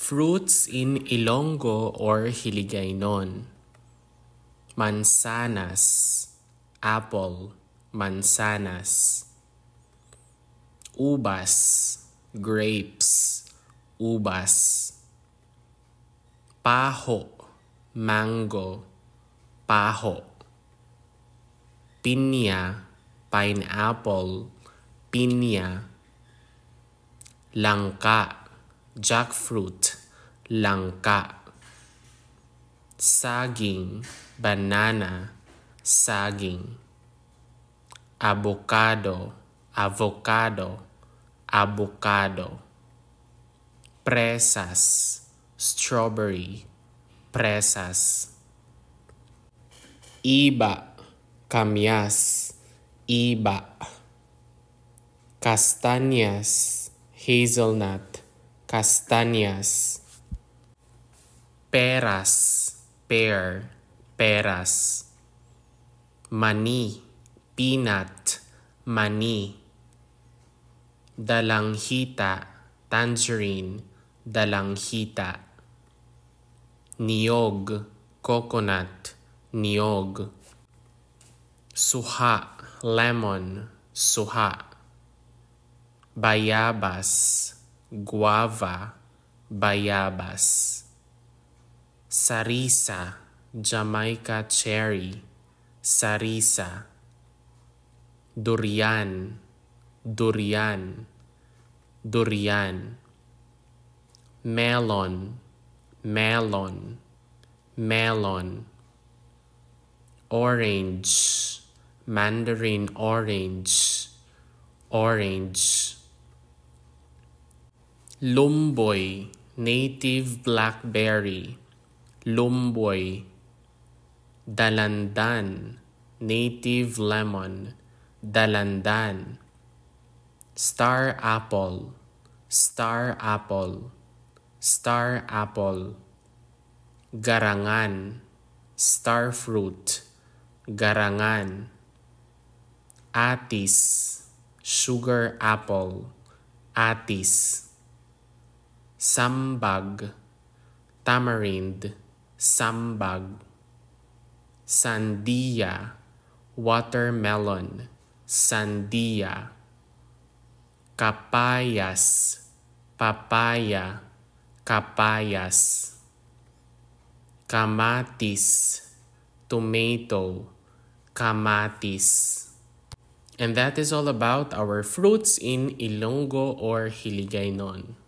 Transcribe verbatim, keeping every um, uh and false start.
Fruits in Ilonggo or Hiligaynon. Mansanas, apple, mansanas. Ubas, grapes, ubas. Paho, mango, paho. Pinya, pineapple, pinya. Langka, jackfruit, langka. Saging, banana, saging. Abokado, avocado, abokado. Presas, strawberry, presas. Iba, kamyas, iba. Kastanyas, hazelnut, kastanyas. Peras, pear, peras. Mani, peanut, mani. Dalanghita, tangerine, dalanghita. Niyog, coconut, niyog. Suha, lemon, suha. Bayabas, guava, bayabas. Sarisa, Jamaica cherry, sarisa. Durian, durian, durian. Melon, melon, melon. Orange, mandarin orange, orange. Lumboy, native blackberry, lumboy. Dalandan, native lemon, dalandan. Star apple, star apple, star apple. Garangan, star fruit, garangan. Atis, sugar apple, atis. Sambag, tamarind, sambag. Sandia, watermelon, sandia. Kapayas, papaya, kapayas. Kamatis, tomato, kamatis. And that is all about our fruits in Ilonggo or Hiligaynon.